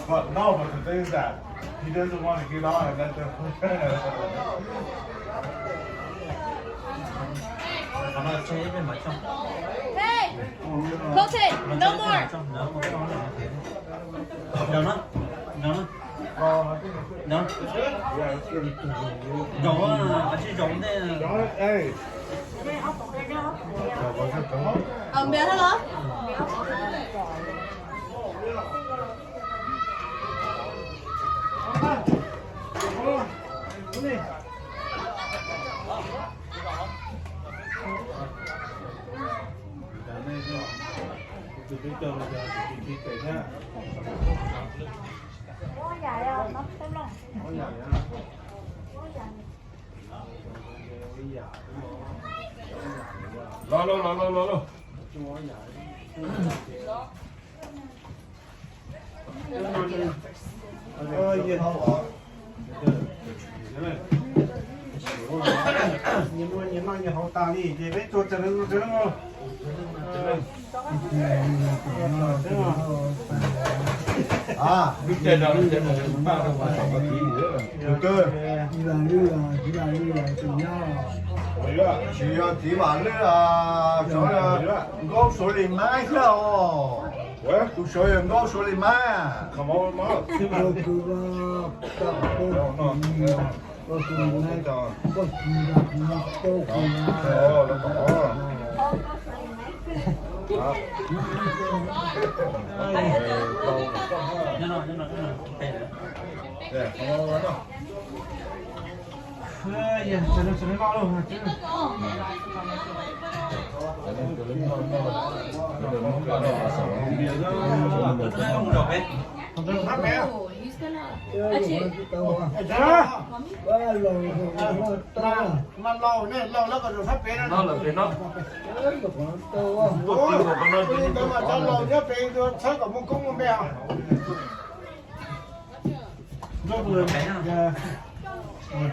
But no, but the thing is that he doesn't want to get on and let them. Hey, Cote, no more. Hey. Ờ, npias thiab los? Los los los los los los. Nyias noj nyias haus tas li ces peb tuaj txawm loo txawm loo. Tsis yog txiv Vam Lwj, Nkauj Suav Lis Mab thiab os. Tus Suav yog Nkauj Suav Lis Mab.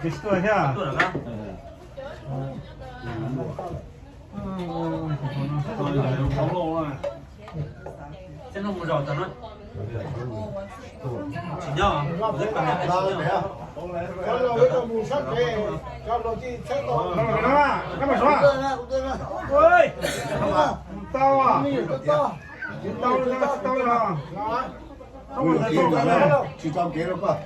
Tsis tuaj thiab. Tau, tsis tau, tsis tau. Tsis tau kev rau koj.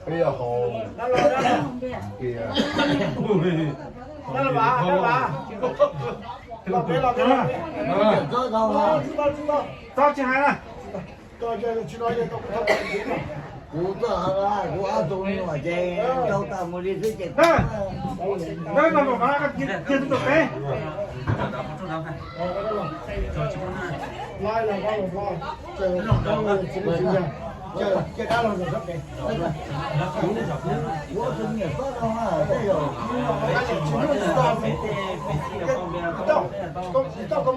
Peb yog haus. Txhob tsis hais na. Kuv tuaj, kuv ob tug me nyuam ces rau tag mus li xwb ces. Cia tus peb. Me nyuam tob tob ces kuv me nyuam.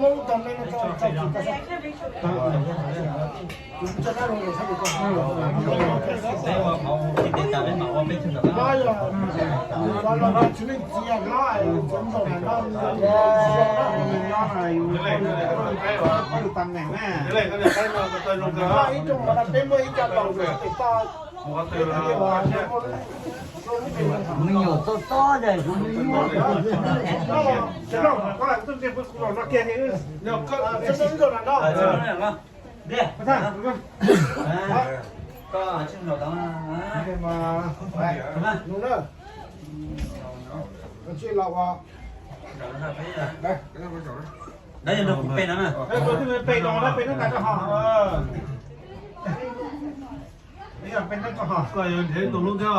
Koj yuav nrhiav tus hlub thiab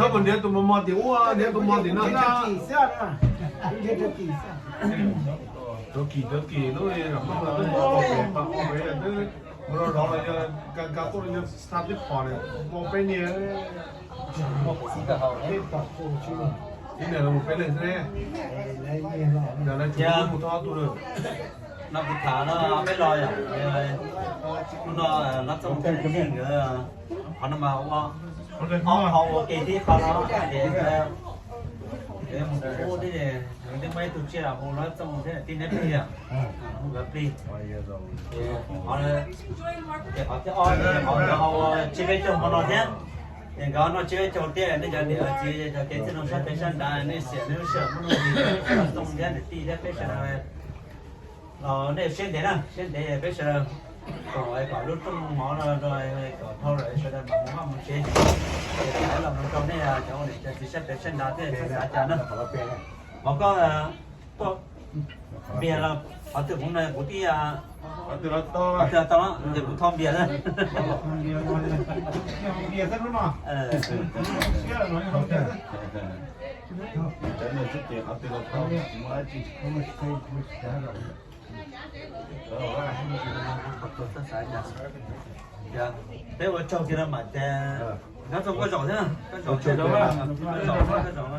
os? Nrhiav tus mos mos tim ub, nrhiav tus mos tim no thiab. Rau kis rau kis lub, mus rau zov los yog nkag tuaj yog xa tib phom nws ua peb niag. Ib niag los peb leeg xwb ne. Yog lawv tsis mus thoob ob tug lawm. No kuv tham no peb los yom, hnub no Lab Txooj thiab Leej Txhij nkawd qhov no mas ua, qhov ua ke tib qho no ces Mus ub thiab ces nws twb muaj ib tug tsiaj los hu Lob Txooj thiab tij neb plig, hu nkawd plig. Ces qhov, ces qhov thib ob ces qhov nkawd haus tsib peb caug hmo no thiab. Ces nkawd noj tsib peb caug thiab, nej cov niam txiv cov kev txij noo sab pem sab nrad nej xiam nej lub sij hawm muab nuj nqis Lob Txooj thiab niam tij thiab peb sawv daws los nej siab ntev na, siab ntev peb sawv daws koom kom lub rooj mov no kom dhau lawm sawv daws mam mus vaj mus tsev. Ces los mus rau nej cov ua niam cov txiv sab pem sab nrad thiab txhob xav cas na. Mov koj tuaj npias los qhov twg kuv no kuv tib, qhov twg los tau, ces kuv tho npias na. Peb ua tsaug kiag no mas ces Lob Txooj koj zaum thiab, koj zaum, koj zaum, koj zaum.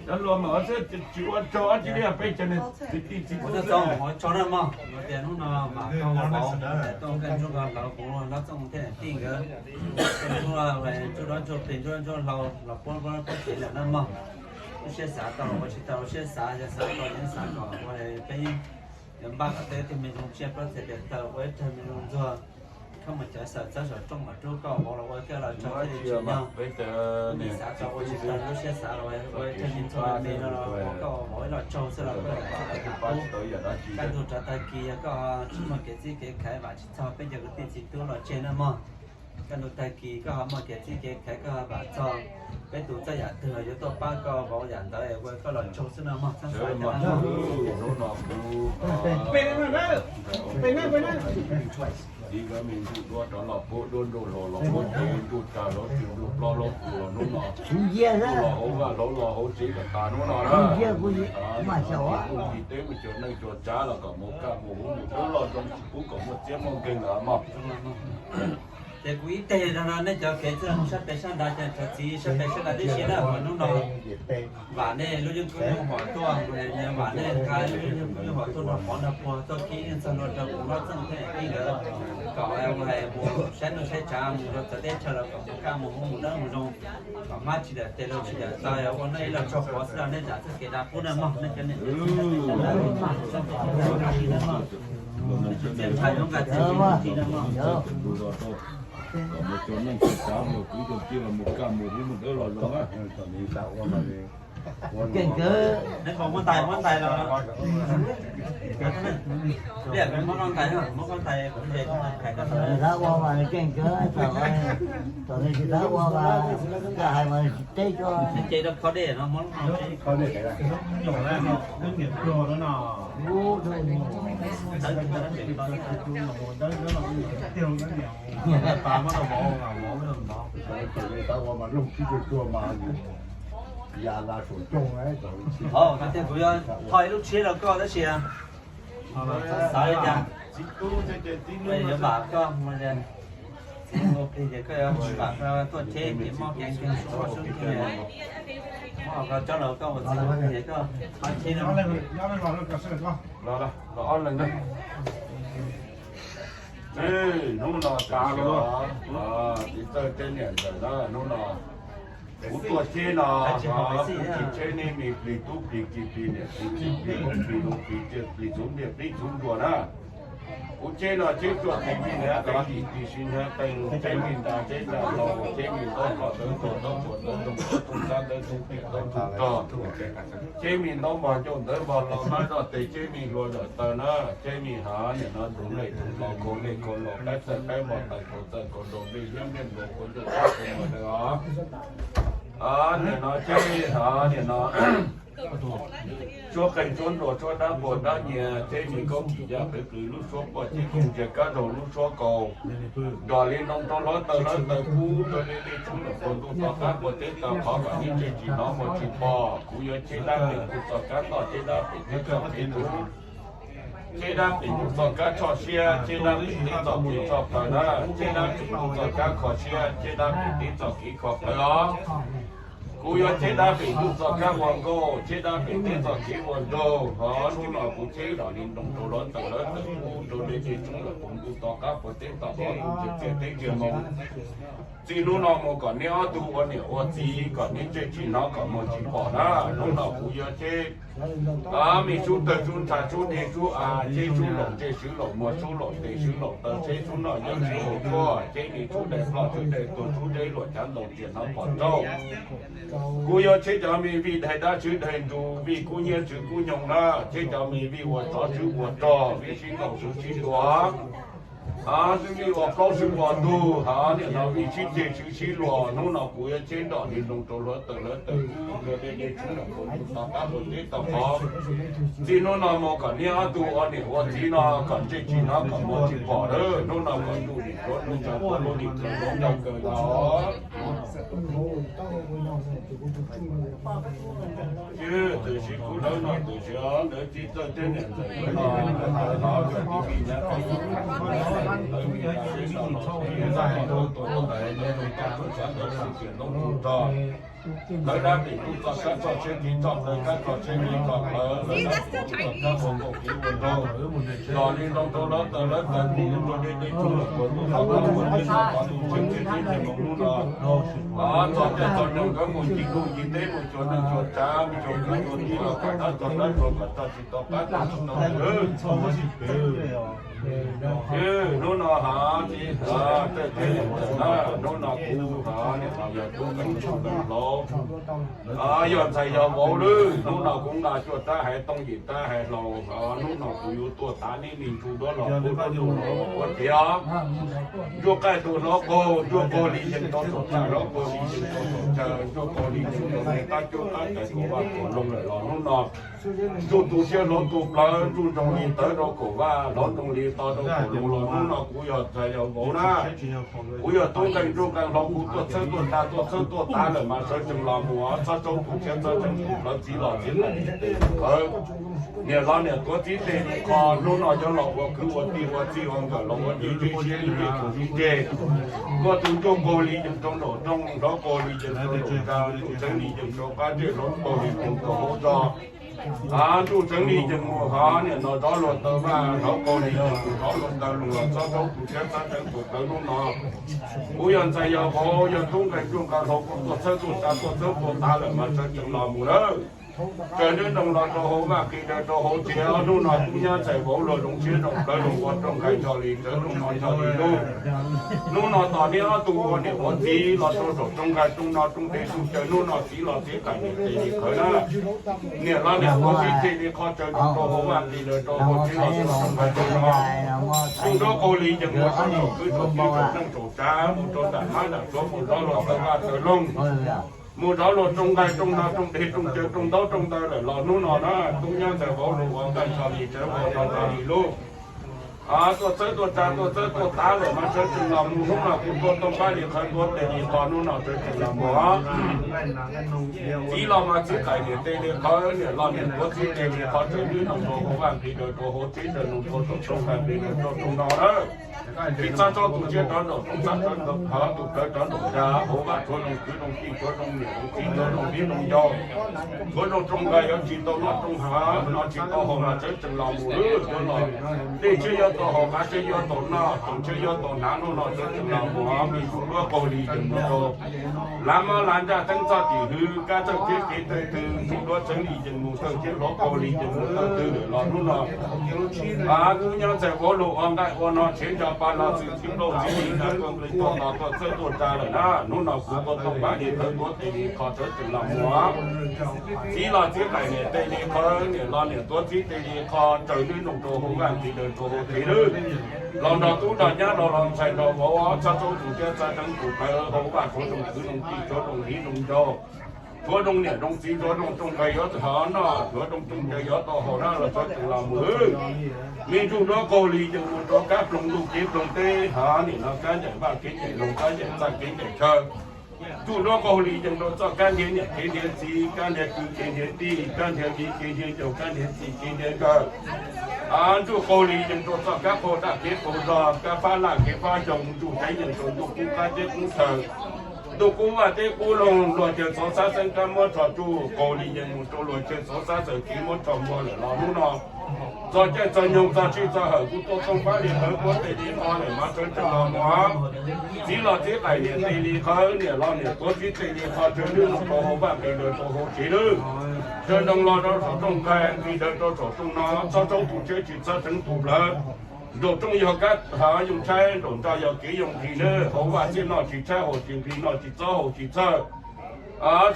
Cov hluas mas tsis ua tsaug dab tsi li, peb cov niam txiv tij txiv tub ua tsaug na mog. Tias hnub no mas koj ua vauv tuaj nkauj ntsuab ko hlawv kuv Lob Txooj thiab niam tij nkawd, nkauj ntsuab, ntsuab dob ntsuab plig ntsuab ntsuab hlau los puab puab puab tsev lawm na mog. Lub siab xav tau los ua tsis tau, lub siab xav yog xav tau yeej xav kom ua peb yuav npaj kom tau ib tug me zoo tsiaj plaub txhais tes taw, ua ib tug me zoo ntxuag, khaub ncaws xaws txawb saum rooj mas rub koj vauv los ua koj los tsaug thiaj li tsim nyog. Xav tau ua tsis tau, lub siab xav los ua ib tug me ntxuag me no los ua koj vauv ib los tsaug xwb los koj tsis tau pab tau yam dab tsi. Kaj ntug rov tag kis yog koj tsis muaj kev txib kev khaiv vam tsis txog peb cov kwv tij txiv tub los tseg na mog. Kaj ntug tag kis koj ho muaj kev txib kev khaiv koj ho vam txog peb tus txoj yam twg los yuav tuaj pab koj vauv yam ntawd ua koj los tsaug xwb no mog. Txhob xav cas no. Txiv nkawd me ntsuj duab rov los puab duab nruj hlo los puab tau nruj tsawg hlob tsis nruj plob hlob kws los hnub no los hauv vaj hlob los hauv tsev kom tas hnub no na. Tsis teb mus cov neej cov tsav los kom mus kaj mus huv mus dawb loj zoo tsis pub kom muaj txiab muaj nkeeg lawm mog. Ces kuv ib teg no nej cov kev txawj sab pem sab nrad ces cov txiv sab pem sab nrad tib si na, hnub no vam nej lub yeej kub yeej huam tuaj, vam nej nqa lub yeej kub yeej huam tuaj nrog pov nrog puag tuaj khib yeej txog luag rau kuv Lob Txooj thiab niam tij nkawd kom ua hais mus saib neej saib tsav mus rau txawv teb chaws los kom mus kaj mus huv mus dawb mus zoo, kom mab tsis dawm tes luag tsis dawm taw ua nej ib los tsaug pov xwb los nej zam txoj kev dav qub na mog. Nej cov niam txiv sab pem sab nrad tib si na mog. Kom mus cov neej cov tsav mus kwv cov tij los mus kaj mus huv mus dawb los zoo na. Keej kawg. Neb puas muab ntais, muab ntais los? Liam, muab koj ntais, muab koj ntais, kuv ntes koj ntais koj. Nws tab ua mas nws keej kawg, thaum nws tsis tab ua mas koj hais mas nws tsis teb koj. Nws ces rau kho dej no muab lub no. Tab ua mas looj tsib caug cuaj mas ya la saum cooj. Kuv yuav tho ib lub tshiab rau koj tab sis xav li cas, yuav vam koj, txiv ua plig ces koj yuav vam koj tuaj cheb ces mob kev nkeeg sub koj sub nkeeg, mob koj coj los koj ua txiv ces koj qhov cheb no. Los ob leeg na. Hnub no tas li, txiv txawj tej niam ntxawm na, hnub no kuv tuaj cheb no, kuv tsis cheb nej me plig tub plig kiv plig niam txiv txiv plig hmoob plig luv plig tsiaj plig txhuv ntiag plig txhuv nruas na. Kuv cheb no cheb cuaj tis me niam tais yim tis si niam tais, cheb me nra cheb nra hlau, cheb me ntaub nploj ntaub tuag ntaub puas ntaub ntoo ntaub txoog xab ntaub txoog pim ntaub ntug rog, cheb me ntaub npog ncauj ntawv npog hlau mab zoj tes, cheb me hlua zom taw na, cheb me hav niam no tus lej tus los kaus lej kaus los qaib txawj qaib npog taws kaus txawj kaus nraug nplej hiab nplej npluav kaus ncauj txawj kaus npog taws os. Niam no cheb me hav niam no suab qeeg suab nruas suab dab npua dab nyias, cheb me kaub kis yaj qev qws lub suab puaj cheb kooj ntsia kab zaug lub suab kaus, nrog li ntoo rau hluav taws hlawv taws kub rau li li tshoob nram puag ntuj toj qab puag teb tau qhov vam ib tseem tsis hnov muag tsis pom. Kuv yuav cheb dab pem ntug txoj kab toj, cheb dab pem teb txoj kev ntug, cheb dab pem ntug txoj kab tshoj siab, cheb dab pem teb txoj kev tshoj plaws na, cheb dab pem ntug txoj kab kho siab, cheb dab pem teb txoj kev kho plawv os. Kuv yuav cheb dab pem ntuj txoj kab ua nkauj, cheb dab pem teb txoj kev ua nraug, hos hnub no kuv cheb dom li nroo rau lawv tawm lawv tawm, kuv rau dej dej tshoob los kuv ntuj to qab puag teb to qab, kuv txiag txiag teb txiag moo. Txij hnub no mus kom neb ob tug ua niam ua txiv, kom neb ntsej tsis hnov kom muag tsis pom na. Hnub no kuv yuav cheb me sub tawg sub ntsha sub dej sub av, cheb sub laum ntsej sub laum muag sub laum tes sub laum taw, cheb sub noj yeeb sub haus tshuaj, cheb me sub dais ploj sub dais tuag sub deb luam cav ntaus riam hnov pom nrauj. Kuv yuav cheb cov me vij daig dab tswv daig ntsws, vij kub hnyiab tswv kub nyoog na, cheb cov me vij ua tsov tswv ua rog, vij sib ntaus tswv sib tua, vij ua plaub tswv ua ntug, hos niam no vij sib ceg tswv sib luag. Hnub no kuv yuav cheb dom li nroo rau lawv tawm lawv tawm, kuv rau dej dej tshoob los kuv ntuj to qab puag teb to qab. Txij hnub no mus kom neb ob tug ua niam ua txiv no kom ntsej tsis hnov kom muag tsis pom lawm. Hnub no kom ntuj dim suav ntuj ntshav puab lub dim plawv lub ncaug kawg los. Twb txwm sib kub lawv no twm siav ntawd txiv txawj thiab niam ntxawm lawv no lawv tawv hov cov tib vij nyab teb lawv vij nyab teb no los txij ntxawm tus ntawd nyob zoo caj tub tshav ntawd xwm tiam loob tus rog. Lawv dab pem ntuj txoj kab txoj tsheb tiv txoj plawv kab txoj tsheb tiv txoj plawv, lawv dab pem ntuj txoj kab ua nkauj kev ua nraug. Los li nroo rau lawv tawm lawv tawm, kuv rau dej dej tshoob los kuv ntuj to qab puag teb to qab, ntuj tsheb txij teb txij mus hnub no. Txog caij txog nyoog nkawd mus ncig ntuj ncig teb mus cuag neeg cuag tsav mus cuag kwv cuag tij los kom dab txog dab tsuag kom txog tsis tau qab txog tsis tau lwm. Hnub no hov tsis hov txawj teb niam ntxawm na, hnub no kuv hov niam no yog tub nqees tub nqees hlau, yog ntxhais yog vauv lawm. Hnub no kuv nqa cuaj rab haiv tooj yim rab haiv hlau, hov hnub no kuv yuav tuaj tav neb me ntsuj duab los kuv duab tus los ua tiav. Ntsuj qaij tus hlob qaug, ntsuj qaug li yees rau saum txaj, hlob qaug li yees rau saum chaw, ntsuj qaug li yees rau qab cuab qab cais kaum vaj kaum loog lawm los hnub no. Ntsuj tu siab hloov tu plawv, ntsuj ntsoog li tawv rau kaum vaj, hloov ntsoog li to rau kaum loog los hnub no kuv yog ntxhais yog vauv na. Kuv yog tub nqees ntsuj nqees hlau, kuv tuaj txhawb tuaj tsa tuaj txhawb tuaj tav lawm mas sawv tsees los mus, txhob tsaub tus siab txhob tsees tus plawv, txiv los txiv qais niam tes li qhawv. Niam los niam tuav txiv tes li qho, hnub no cov los ua kwv ua tij ua txij ua nkawm los ua tij txwv siab li tej tus sib ceg. Muaj tus ntsuj qaug li yees rau nraum rooj, hlob qaug li yees rau nraum ntsa, ntsuj txheeb li yees rau qab zej, hlob qaug li yees rau hauv zog. Ntsuj txheeb li yees mus hov niam no zov luag taw vaj, hlob qaug li yees mus zov luag taw loog los txhob tsaub tus siab txhob tsees tus plawv hnub no. Kuv yog ntxhais yog vauv, yog tub nqees ntsuj nqees hlau, kuv tuaj txhawb tuaj tsa tuaj txhawb tuaj tav lawm mas sawv tsees los mus lawm. Tsaws nruab nroog los rau hauv vaj, qi daws rau hauv tsev, hnub no tub nyab ntxhais vauv luag zoo siab zoo plawv, luag ua rooj nqaij nrog li rawv rooj no nrog li lug. Hnub no tos neb ob tug ua niam ua txiv los rau saum rooj nqaij rooj no rooj dej rooj cawv, hnub no txiv los txiv qais niam tes li qhawv na. Niam los niam tuav txiv tes li qho, tsaws nruab nroog rau hauv vaj, qi daws rau hauv tsev los rau saum nqaij rooj no. Ntsuj duab qaug li yees mus rau saum kwv saum tij saum neej saum tsav, mus rau nram hmab nram suav, mus zov luag taw vaj taw loog, mus zov luag rooj nqaij rooj no rooj dej rooj cawv rooj ntaub rooj ntawv lawm los hnub no na, tub nyab ntxhais vauv luag ua nqaij nrog li rawv ua rog nrog li lug. Tuaj txhawb tuaj tsa tuaj txhawb tuaj tav lawm mas sawv tsees los mus, hnub no kuv tuaj tooj qab li qhawv tuav tes li qho, hnub no sawv tsees los mus. Txiv los mas txiv qais niam tes li qhawv, niam los niam tuav txiv tes li qho, tsaws nruab nroog rau hauv vaj, qi daws rau hauv tsev, tsaws nroog rau saum rooj nqaij, qi daws rau rooj no na. Tsis txhob tsaub tus siab rov nraum rooj, txhob tsaub tus plawv rov nraum ntsa, hauv vaj tshuav zoo kwv zoo tij, tshuav zoo niam zoo txiv, tshuav zoo viv zoo ncaus, tshuav zoo rooj nqaij, yuav tsis tau noj rooj hav, noj tsis tau haus mas sawv tsees los mus lawm, tuaj los dej tshiab yuav tau haus, qav tshiab yuav tau noj, txoov tshiab yuav tau hnav, hnub no sawv tsees los mus. Me ntsuj duab qaug li yees mus rau lav mob lav ntsaj, teeb txoj tim hwv, kab txawj thiab kev tawg twg, ntsuj duab txheeb li yees mus tawg thiab, hlob qaug li yees mus tawg twg lawm los hnub no, tub nyab ntxhais vauv luag ua nqaij ua no, tshiav ntso pa no, txwm txiv npauj txiv li na, tuaj nqi tuaj no tuaj txhawb tuaj tsa lawm na, hnub no kuv tuaj tooj qab li qhawv tuav tes li qho sawv tsees los mus. Txiv los txiv qais niam tes li qhawv, niam los niam tuav txiv tes li qho, tsaws nruab nroog rau hauv vaj, qi daws rau hauv tsev lawm. Los nrog tub nrog nyab, los los ntxhais nrog vauv, txhob tsaub tus siab txhob tsees tus plawv, hauv vaj tshuav zoo kwv zoo tij, tshuav zoo viv zoo ncaus, tshuav zoo niam zoo txiv, tshuav zoo rooj nqaij yuav tau noj, tshuav zoo rooj cawv yuav tau haus na, los sawv tsees los mus. Me ntsuj duab qaug li yees mus rau kab ploog ntuj kev ploog teb, hov niam no kab ncaim vaj kev ncaim loog, kab ncaim txaj kev ncaim chaw. Ntsuj duab qaug li yees rau txoj kab ntiav niam kev ntiav txiv, kab ntiav kwv kev ntiav tij, kab ntiav viv kev ntiav ncaus, kab ntiav txim kev ntiav nkawm. Ntsuj qaug li yees rau txoj kab qaug daj kev qaug zog, kab fab laj kev fab xyoo, ntsuj txheeb yees rau ntuj kub qab teb kub chaw. Ntuj qub vaj teb qub loog, luag caw txov xab xeeb kab muab rho tsuj, qaug li yees mus rau luag caw txov xab xeeb kiv muab rho npua lawm los hnub no. Txog caij txog nyoog txog tsij txog hawm kuv tuaj tooj pab li qhawv tuav tes li qho lawm mas sawv tsees los mus. Txiv los txiv qaim niam tes li qhawv, niam los niam tuav txiv tes li qho, tsawv nroo rau hauv vaj nqis daws rau hauv tsev lawm. Tsawv nroo los rau saum rooj nqaij, nqis daws rau saum rooj no, txhob rhaub tus tshiab tsis txhob tseev tus plawv. Nraum rooj yog kab hav yoo tshaib, nraum nroj yog kev yoo nqhis lawm, hauv vaj txiaj noj tsis tshaib, haus tsis nqhis noj tsis txob haus tsis txhawj.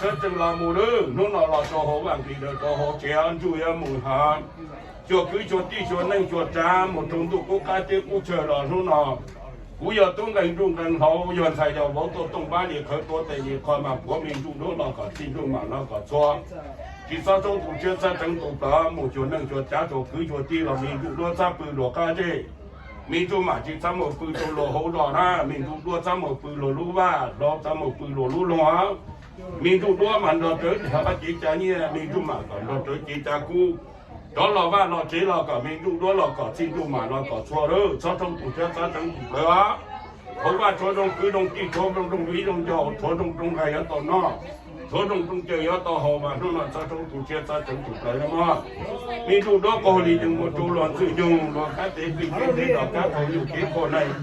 Sawv tsees los mus lawm, hnub no los rau hauv vaj nqis daws rau hauv tsev, ntsuj yuav mus hav. Xyuas kwv xyuas tij xyuas neej xyuas tsav mus rau ntuj qub qab teb qub chaw los hnub no. Kuv yog tub nqeeg nruj nqeeg hlauv, yog ntxhais yog vauv tuaj tooj pab li qhawv tuav tes li qho mas puav mi ntsuj duab los kom txij ntsuj mam los kom txhua. Tsis txhob rhaub tus tshiab txhob tseev tus plawv, mus xyuas neej xyuas tsav xyuas kwv xyuas tij los mi ntsuj duab txhob pw luag qab zej. Mi ntsuj mam tsis txhob mus pw rau luag hauv zos na, mi ntsuj duab txhob mus pw luag lub vaj, hlob txhob mus pw luag lub loog. Mi ntsuj duab mas nrog rawv dhia vaj cev tsa nyiaj, mi ntsuj mam kom nrog rawv cev tsa kub. Rov los vaj los tsev los kom mi ntsuj duab los kom txij ntsuj mam los kom txhua lawm, txhob rhaub tus tshiab txhob tseev tus plawv. Hauv vaj tshuav zoo kwv zoo tij, tshuav zoo zoo viv zoo ncaus, tshuav zoo rooj nqaij yuav tau noj, tshuav zoo rooj caw yuav tau haus, mas hnub no txhob rhaub tus tshiab txhob tseev tus plawv no mog. Mi ntsuj duab qaug li yees mus rau luag ntxwg nyoog, luag kab tev plig kev ntev, luag kab thaum nyuj kev qhuav nees,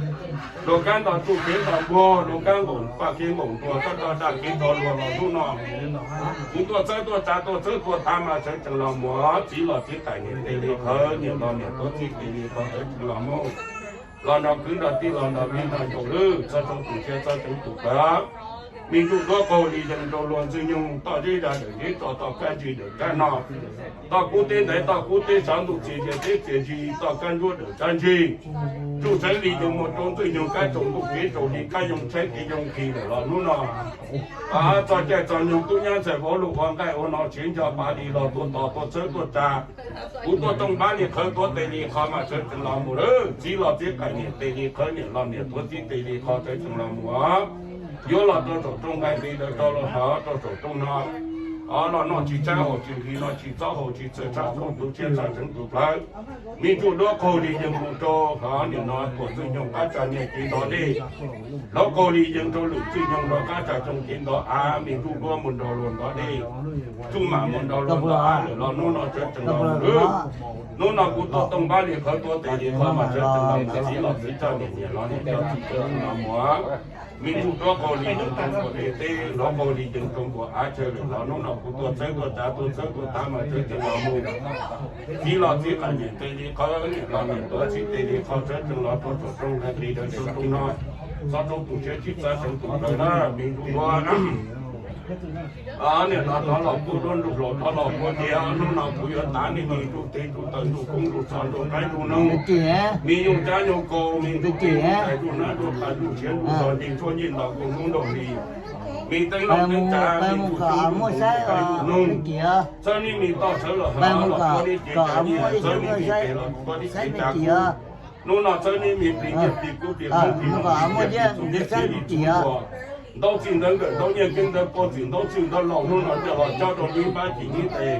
luag kab nto tsuj kev nto npuag, luag kab nqaum paj kev nqaum ntuag, txhob tso dag kev thov luag los hnub no. Kuv tuaj txhawb tuaj tsav tuaj txhawb tuaj tav mas sawv tsees los mus, txiv los txiv qaim niam tes li qhawv, niam los niam tuav txiv tes li qhawv, sawv tsees los mus. Los nrog kwv nrog tij los nrog viv nrog ncaus lawm, txhob rhaub tus tshiab txhob tseev tus plawv. Mi ntsuj duab qaug li yees rau luag ntxwg nyoog, toj zeb zag dawm zeb tso, toj kab ntsig dawm kab no, toj kub teb ntaiv toj kub teb sawv, ntuj txias zias teb txias ntsis, toj kab ntsuab dawm kab ntsig. Tsuj txhawv li yees mus rau ntxwg nyoog, kab tsaus ntuj kev tsaus hli, kab yoo tshaib kev yoo nqhis lawm los hnub no. Txog caij txog nyoog tub nyab ntxhais vauv lug ua nqaij ua no, siav nco pav li los tuaj tos tuaj txhawb tuaj tsav. Kuv tuaj tooj pab li qhawv tuav tes li qho mas sawv tsees los mus lawm, txiv los txiv qaim niam tes li qhawv, niam los niam tuav txiv tes li qho, sawv tsees los mus. Yuav los rau saum rooj nqaij, nqis daws rau los hav rau saum rooj no. Los noj tsis tshaib haus tsis nqhis, noj tsis txob haus tsis txhawj, txhob rhaub tus tshiab txhob tseev tus plawv. Mi ntsuj duab qaug li yees mus rau hov niam no tuam ntxwg nyoog, qab tsa niag cev ntov dej. Hlob qaug li yees rau lwm ntxwg nyoog, nrog qab tsa coo cev ntov av, mi ntsuj duab mus nrog luag ntov dej. Tsuj mam mus nrog luag ntov av lawm los hnub no sawv tsees los mus lawm. Hnub no kuv tuaj tooj pab li qhawv tuav tes li qho mas sawv tsees los mus, txiv los txiv txawj niam, niam los niam txawj txiv txawj los mus. Mi ntsuj duab qaug li yees rau npuas dej teb, hlob qaug li yees rau npuas av chaw lawm los hnub no kuv tuaj txhawb tuaj tsav tuaj txhawb tuaj tav mas sawv tsees los mus. Txiv los txiv qaim niam tes li qhawv, niam los niam tuav txiv tes li qho, sawv tsees los rau saum rooj nqaij, nqis daws rau rooj no. Txhob rhaub tus tshiab tsis txhob tseev tus plawv na, mi ntsuj duab. Niam no thov los kuj duab ntuj hluas, thov los kuj tias hnub no kuv yuav tav nej mi ntsuj teb ntsuj taw ntsuj koob ntsuj txhoj ntsuj qaib ntsuj noog, mi nyuj tsab nyuj kaus, mi ntsuj teb ntsuj tais ntsuj nab ntsuj qas ntsuj tshiav ntsuj zog, nce tshuaj nce ntaus ntuj hnub nraug hli, mi teeb loj teeb tsav, mi ntsuj teb ntsuj qaib ntsuj noog. Txhawb nej mi toj sawv los hav los puab nej cev tsa nyiaj, txhawb nej mi pes los puab nej cev tsa kub. Hnub no txhawb nej mi plig nyiaj plig kub plig qoob plig noj plig nyiaj plig txuj plig txhij li txhua tua. Ntaub txij ntawv nkawm, ntaub nyiaj keeb ntawv puab txwm, ntaub txwj ntaub laus hnub no coj los cob rau nib npab cim nib tes.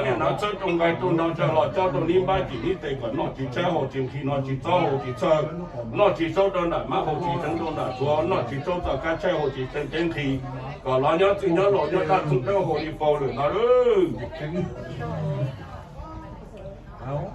Niam no txhawb rau nqaij rau nrog coj los cob rau nib npab cim nib tes kom noj tsis tshaib haus tsis nqhis, noj tsis txob haus tsis txhawj, noj tsis saub rau nram mab haus tsis tseev rau nram txhuv, noj tsis saub txoj kab tshaib haus tsis tseev kev nqhis, kom los nyob txwj nyob laus nyob dab txoob dawb haus li paus lawm no lawm. Yog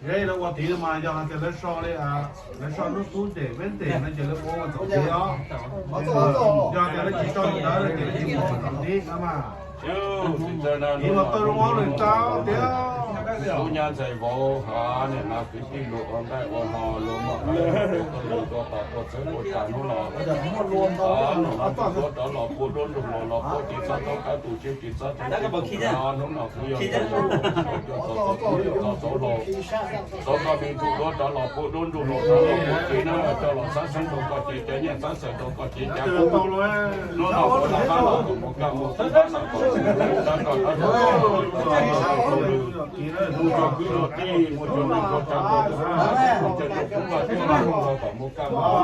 Zeb lawv ua tid mas yog hais tias lawv so li, lawv so lub xub ntes peb ntes no ces lawv ua ua txaus tid os. Yog tias lawv tsis so li ntawd ces lawv tsis ua ua txaus tid no mas. Ib los tawg zoo ob lwm tau tiag. Tub nyab ntxhais vauv, niam no kwv tij luag ua nqaij ua hno, luag muaj qab luag tuaj tom tuaj txhawb tuaj tsa hnub no. Nom no tus duab rov los pub duab nrug los, los pub tsis txhob txob qab tus tsev tsis txhob tsev tsev tus no. Hnub no kuv yog tus txov txov laus, txov koj me tus duab rov los pub duab nrug los, rov los pub tsev na, coj los xab xeeb rau koj tsev, cov nyiaj xab xeem rau koj tsev, cav kub. Hnub no kuv rov qab los kom mus kaj mus tub, rov los kom mus sab koj rov los kom mus sab koj lwm. Mus rau kwv rau tij, mus rau neej rau tsav rau tub, mus rau tub vaj tub mloog los kom mus kaj mus tub,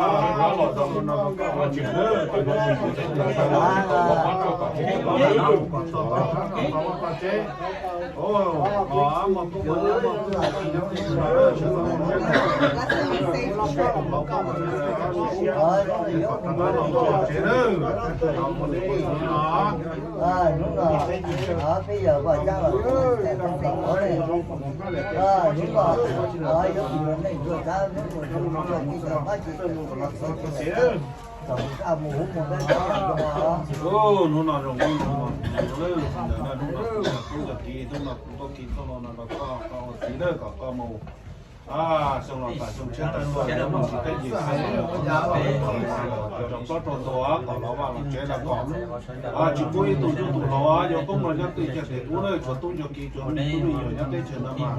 rov los rau mus no rau koj vaj tsis muaj tub, tsis muaj tub, tsis muaj tub, tsis muaj tub. Hnub no peb yawg vaj yab los, hnub no yuav mus neej yuav tsav, hnub no yuav mus txog tij txog qab tsis txog mus kaj mus huv mus dab tsi. Hnub no zoo, hnub no zoo, hnub no kuv yog tub yog kiv, hnub no kuv tuaj khi txoj laj no rau koj, koj ua txiv lawm kom koj mus xyoo los tas xyoo tshiab tas xyoo, mus tsis teb yim xyoo, rau plaub rau ntug kom los vaj los tsev los kom tsis pub ib tug tub tus hlob yuav poob los nyob twj cia tes ub lawm, tshuav tub cov kiv cov neej tub me nyuam nyob teb chaws no mas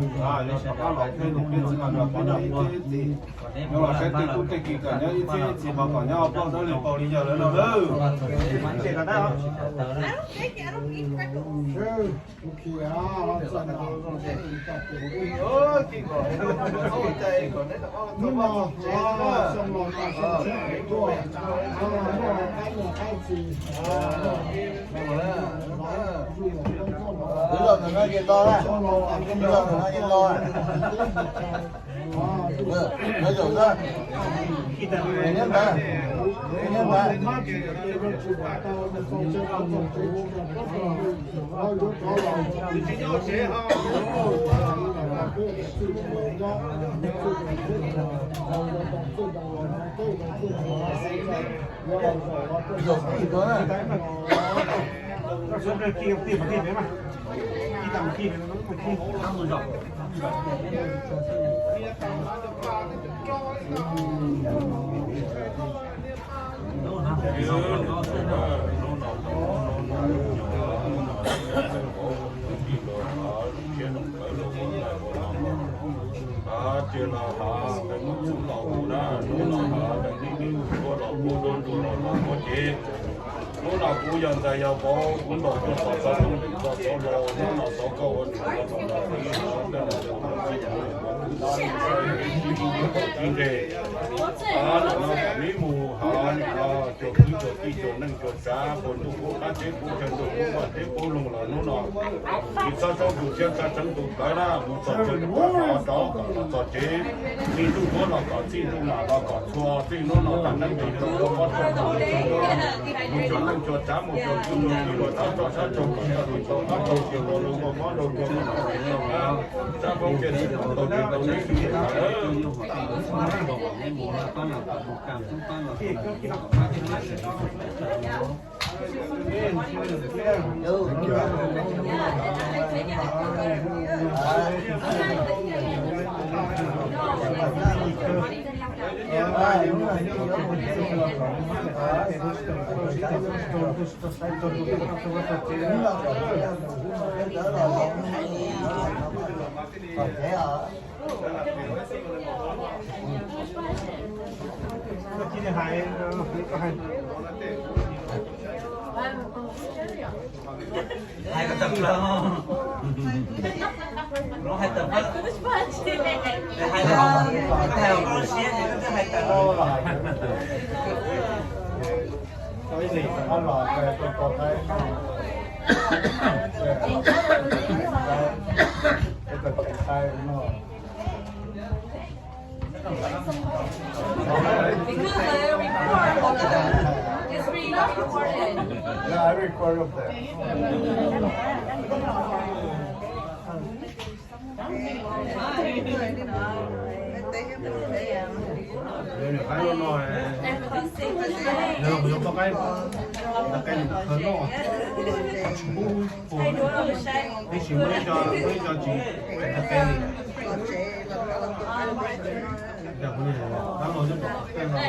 yuav rov qab los peb nus peb txiv los nrog peb nyob ib txhis ib txhis, yuav los saib tej tub tej kiv kom nyob ib txhis ib txhis mas kom nyob ua plaub dawb li paus li yawg lawv no lawm. Tus los ntawm no ces los, tus los ntawm no ces los. Nyob zaum xwb, nyob ntawd, nyob ntawd. Zaum twg tuaj na? Ces los hais mus txug los hu na, hnub no hais neeg neeg ua los kuj dua nrug los los ua ces, hnub no kuv yog ntxhais yog vauv, kuv ntaus tuaj txog xov tooj lwm txoj xov laus, hnub no xov koj ua nrug los los tiv xov koj los los tiv nres. Nim no kom neb mus hais nim no cuag kwv cuag tij cuag neej cuag tsav puag ntuj puag qab teb puag chaw ntuj puag vaj teb puag loog los hnub no tsis txhob saub tus tshiab txhob tseev tus plawv na, mus txog chaw ntuj puag rov kom los txog tsev. Txij ntuj puag los kom txij, ntuj nam los kom txhua txij, hnub no tag neej tis rau rau mob rau mus cuag neej cuag tsav mus cuag kwv cuag tij los txhob tso sab rau kom tau tis tau qab rau tias los lug ua mob rau rau sab poob kiag tsis tau tau tsis tau neb tsis tau lawm. Hais kom tawm plaws, hais tawm plaws, hais tawm plaws, hais tawm plaws siab ces koj twb hais tawm. Because I record all the time. It's being recorded. Yeah, I record up there. Ntawm qe nws khawv loj, ub, ub, ib sim muaj ib co, muaj ib co tsis ntawm qe li. Tab los coj pom qe no.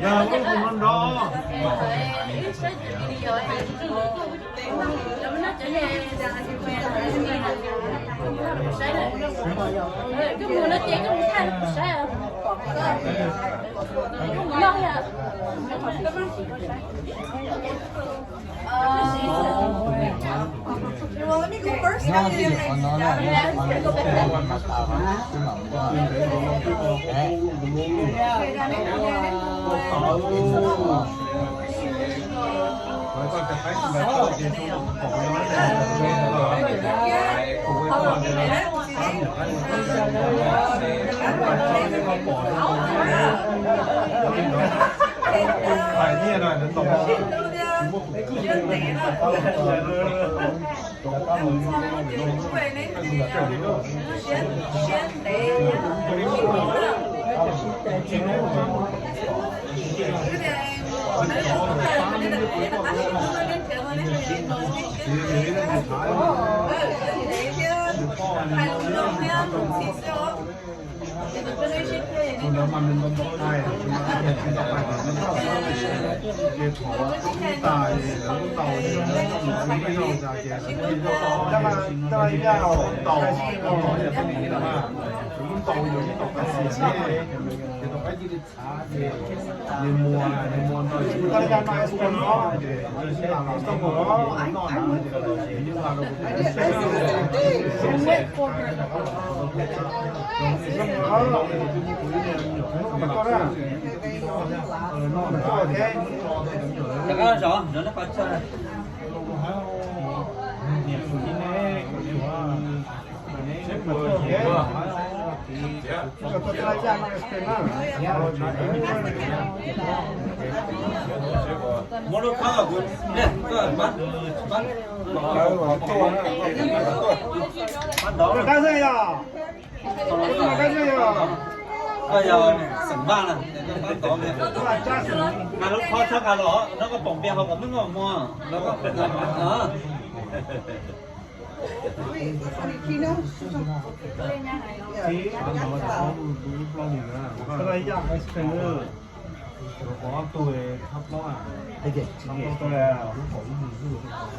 Yog lub tus no nrov. Rov qab los zov, zov neb qhov chaw. Muab lub khab los kuv, koj pab, pab ntov. Koj yog xeem Vaj na, pab ntov, nqa lub khob txhob nqa los, nov koj pom npias hauv kom mej noj mov.